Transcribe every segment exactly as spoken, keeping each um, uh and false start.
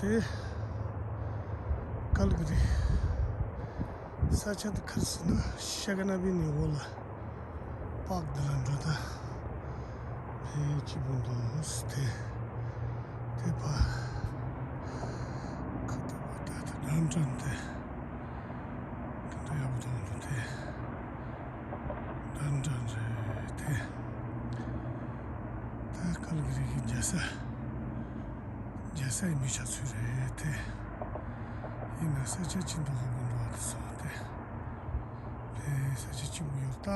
དེ་ཀལ་གི་རི། ས་ཆ་དེ་ག་རེ་ཟེར་ན་ཤ་ག་ན་བི་ནི་འོག་ལ་པག་དེ་ལ་འགྲོ་ད། ཕེ་ཅི་བུ་འདུག་དེ། དེ་ཕ་ཁ་ཏ་པ་ཏ་ཏ་ཌན་ཌན་དེ་ག་འདྲ་ཡག་པོ་འདུག་འདུག་དེ། ཌན་ཌན་རེད་དེ། ད་ཀལ་གི་རི་གི་རྒྱལ་ས། རྒྱལ་ས་ཡིན་པའི་ཆ་ཚུལ་རེད་དེ། ཡིན་ན་ས་ཆ་གཅིག་འདུག་ཧ་གོ་འདུག་བ་དེ་སོང་དེ། དེ་ས་ཆ་གཅིག་པུ་ཡོད་ད།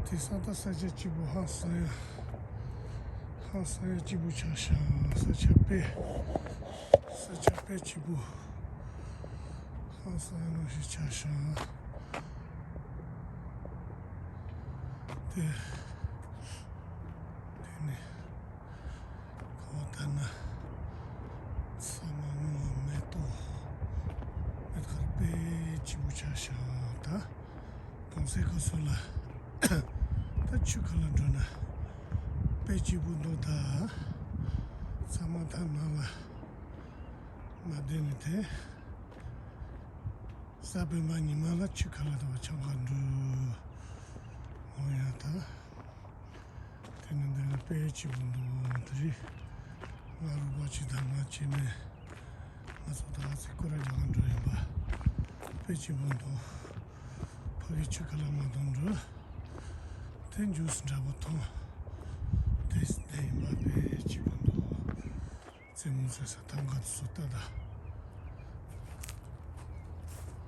དེ་སང་ད་ས་ཆ་གཅིག་པུ་ཧང་སང་ཡ། ཧང་སང་ཡ་གཅིག་པུ་ཆགས་ཤག་ས་ཆ་དཔེ། ས་ཆ་དཔེ་གཅིག་པུ། ཧང་སང་ཡ་ནང་བཞིན་ཆགས་ཤག་དེ། དེ་ནས་གང་ལྟར་ན་ཚང་མ་སྔོན་མ་མེ་ཏོག་མེ་ཏོག་དཔེ་སྐྱིད་པོ་ཆགས་ཤག་ད་གོང་སའི་སྐབས་སུ་ལ་ད་ཆུ་ཁ་ལ་འགྲོ་ན་དཔེ་སྐྱིད་པོ་འདུག་ད་ཚང་མ་ད་ནང་ལ་མ་བསྡད་ནས་དེ། གཟའ་སྤེན་པ་ཉི་མ་ལ་ཆུ་ཁ་ལ་དང་ཆང་ཁ་འགྲོ། འོ་ཡ་ད། དེ་ནི་འདི་ནི་དཔེ་སྐྱིད་པོ་འདུག་དེ་རིང་ང་རོགས་པ་གཅིག་དང་ང་གཅིག་ནས་ང་ཚོ་ད་ཨ་ཙི་སྐོར་ར་རྒྱག་ག་འགྲོ་ཡིན་པ། དཔེ་སྐྱིད་པོ་འདུག་ཕ་གི་ཆུ་ཁ་ལ་མ་གཏོང་འགྲོ། དེ་འཇུག་སུ་འདྲ་པོ་མཐོང་། དེ་དེ་ཡིན་པ་དཔེ་སྐྱིད་པོ་འདུག་རྩེད་མོ་རྩེ་ས་ཐང་ག་དུ་སུ་ལྟ་ད།